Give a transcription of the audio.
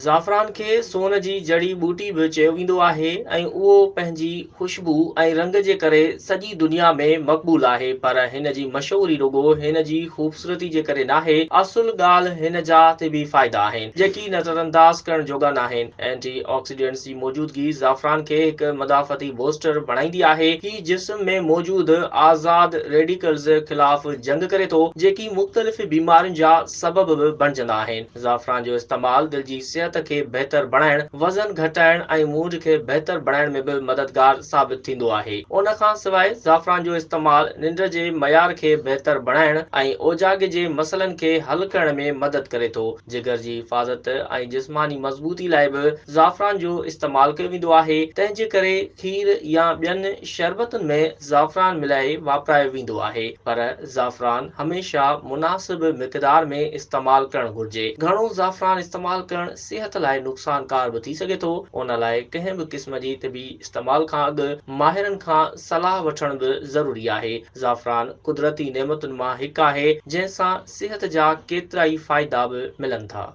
زعفران کي سون جي جڙي ٻوٽي به چيو ويندو آهي ۽ اهو پنهنجي خوشبو ۽ رنگ جي ڪري سڄي دنيا ۾ مقبول آهي پر هن جي مشهوري رڳو هن جي خوبصورتي جي ڪري ناهي، اصل ڳالهه هن جا طبي فائدا آهن، جيڪي نظرانداز ڪرڻ جوڳا ناهن. اينٽي آڪسيڊنٽس جي موجودگي زعفران کي هڪ مدافعتي بوسٽر بڻائيندي آهي. هي جسم ۾ موجود آزاد ريڊيڪلز خلاف جنگ ڪري ٿو، جيڪي مختلف بيمارين جا سبب به بڻجندا آهن. زعفران جو استعمال دل جي صحت کي بهتر بڻائڻ، وزن گهٽائڻ ۽ موڊ کي بهتر بڻائڻ ۾ به مددگار ثابت ٿيندو آهي. ان کان سواء زعفران جو استعمال ننڊ جي معيار کي بهتر بڻائڻ ۽ اوجاڳي جي مسئلن کي حل ڪرڻ ۾ مدد ڪري ٿو. جگر جي حفاظت ۽ جسماني مضبوطي لاء به زعفران جو استعمال ڪيو ويندو آهي، تنهن جي ڪري کير يا ٻين شربتن ۾ زعفران ملائي واپرايو ويندو آهي، پر زعفران هميشه مناسب مقدار ۾ استعمال ڪرڻ گهرجي. گهڻو زعفران استعمال ڪرڻ صحت لاء نقصانڪار به ٿي سگهي ٿو، ان لاء ڪنهن به قسم جي طبي استعمال کان اڳ ماهرن کان صلاح وٺڻ به ضروري آهي. زعفران قدرتي نعمتن مان هڪ آهي، جنهن سان صحت جا ڪيترائي فائدا به ملن ٿا.